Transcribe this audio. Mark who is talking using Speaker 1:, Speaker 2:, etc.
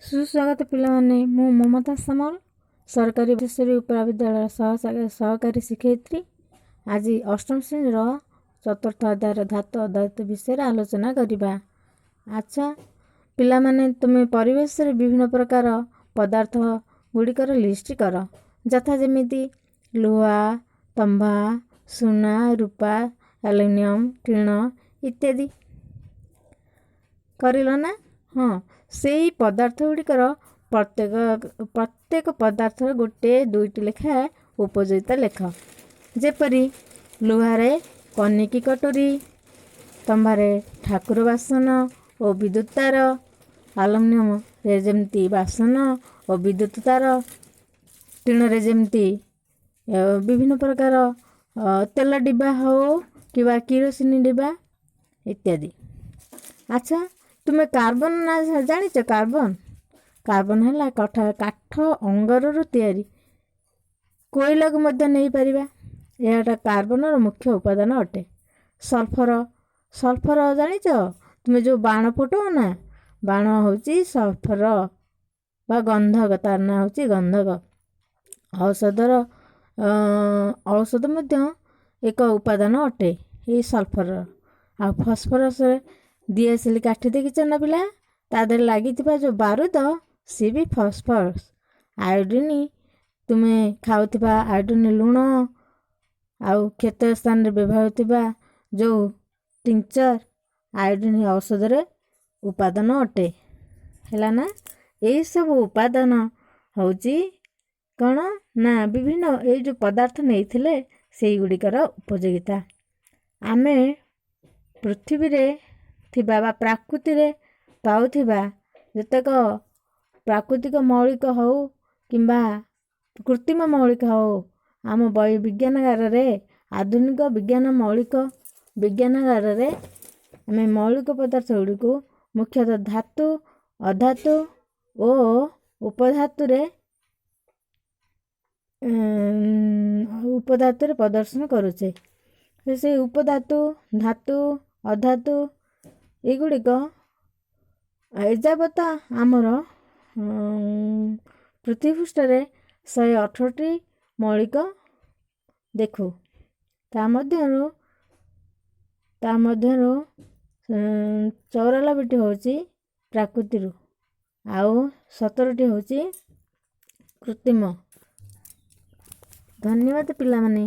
Speaker 1: ସୁସ୍ୱାଗତ ପିଲାମାନେ। ମୁଁ ମମତା ସାମଲ, ସରକାରୀ କିଶୋରୀ ଉପରା ବିଦ୍ୟାଳୟର ସହକାରୀ ଶିକ୍ଷୟିତ୍ରୀ। ଆଜି ଅଷ୍ଟମ ଶ୍ରେଣୀର ଚତୁର୍ଥ ଅଧ୍ୟାୟର ଧାତୁ ଅଧାତୁ ବିଷୟରେ ଆଲୋଚନା କରିବା। ଆଚ୍ଛା ପିଲାମାନେ, ତୁମେ ପରିବେଶରେ ବିଭିନ୍ନ ପ୍ରକାର ପଦାର୍ଥ ଗୁଡ଼ିକର ଲିଷ୍ଟ କର, ଯଥା ଯେମିତି ଲୁହା, ତମ୍ବା, ସୁନା, ରୂପା, ଆଲୁମିନିୟମ, ଟିଣ ଇତ୍ୟାଦି। କରିଲ ନା? ହଁ, ସେଇ ପଦାର୍ଥ ଗୁଡ଼ିକର ପ୍ରତ୍ୟେକ ପଦାର୍ଥର ଗୋଟିଏ ଦୁଇଟି ଲେଖାଏଁ ଉପଯୋଗିତା ଲେଖ। ଯେପରି ଲୁହାରେ କନିକି କଟୁରୀ, ତମ୍ବାରେ ଠାକୁର ବାସନ ଓ ବିଦ୍ୟୁତ ତାର, ଆଲୁମିନିୟମରେ ଯେମିତି ବାସନ ଓ ବିଦ୍ୟୁତ ତାର, ଟିଣରେ ଯେମିତି ବିଭିନ୍ନ ପ୍ରକାର ତେଲ ଡିବା ହେଉ କିମ୍ବା କିରୋସିନି ଡିବା ଇତ୍ୟାଦି। ଆଚ୍ଛା, ତୁମେ କାର୍ବନ ନା ଜାଣିଛ? କାର୍ବନ ହେଲା କାଠ ଅଙ୍ଗରରୁ ତିଆରି। କୋଇଲାକୁ ମଧ୍ୟ ନେଇପାରିବା। ଏହାଟା କାର୍ବନର ମୁଖ୍ୟ ଉପାଦାନ ଅଟେ। ସଲଫର ଜାଣିଛ? ତୁମେ ଯେଉଁ ବାଣ ଫୁଟାଅ ନା, ବାଣ ହେଉଛି ସଲଫର ବା ଗନ୍ଧକ, ତାର ନାଁ ହେଉଛି ଗନ୍ଧକ। ଔଷଧ ମଧ୍ୟ ଏକ ଉପାଦାନ ଅଟେ ଏଇ ସଲଫର। ଆଉ ଫସ୍ଫରସରେ ଦିଆସିଲି କାଠି ଦେଖିଛ ନା ପିଲା? ତା ଦେହରେ ଲାଗିଥିବା ଯେଉଁ ବାରୁଦ, ସିଏ ବି ଫସ୍ଫରସ୍। ଆୟୋଡ଼ିନ୍, ତୁମେ ଖାଉଥିବା ଆୟୋଡ଼ିନ୍ ଲୁଣ, ଆଉ କ୍ଷତ ସ୍ଥାନରେ ବ୍ୟବହାର ହେଉଥିବା ଯେଉଁ ଟିଞ୍ଚର, ଆୟୋଡ଼ିନ୍ ଔଷଧରେ ଉପାଦାନ ଅଟେ। ହେଲା ନା? ଏଇସବୁ ଉପାଦାନ ହେଉଛି କ'ଣ ନା ବିଭିନ୍ନ ଏଇ ଯେଉଁ ପଦାର୍ଥ ନେଇଥିଲେ, ସେଇଗୁଡ଼ିକର ଉପଯୋଗିତା। ଆମେ ପୃଥିବୀରେ ଥିବା ବା ପ୍ରାକୃତିରେ ପାଉଥିବା ଯେତେକ ପ୍ରାକୃତିକ ମୌଳିକ ହେଉ କିମ୍ବା କୃତ୍ରିମ ମୌଳିକ ହେଉ, ଆମ ବିଜ୍ଞାନାଗାରରେ, ଆଧୁନିକ ବିଜ୍ଞାନ ମୌଳିକ ବିଜ୍ଞାନାଗାରରେ ଆମେ ମୌଳିକ ପଦାର୍ଥ ଗୁଡ଼ିକୁ ମୁଖ୍ୟତଃ ଧାତୁ, ଅଧାତୁ ଓ ଉପଧାତୁରେ ପ୍ରଦର୍ଶନ କରୁଛେ। ସେଇ ଉପଧାତୁ, ଧାତୁ, ଅଧାତୁ ଏଗୁଡ଼ିକ ଏଯାବତ ଆମର ପୃଥିବୀ ପୃଷ୍ଠରେ 118ଟି ମୌଳିକ ଦେଖୁ। ତା ମଧ୍ୟରୁ 94ଟି ହେଉଛି ପ୍ରାକୃତିରୁ ଆଉ 17ଟି ହେଉଛି କୃତ୍ରିମ। ଧନ୍ୟବାଦ ପିଲାମାନେ।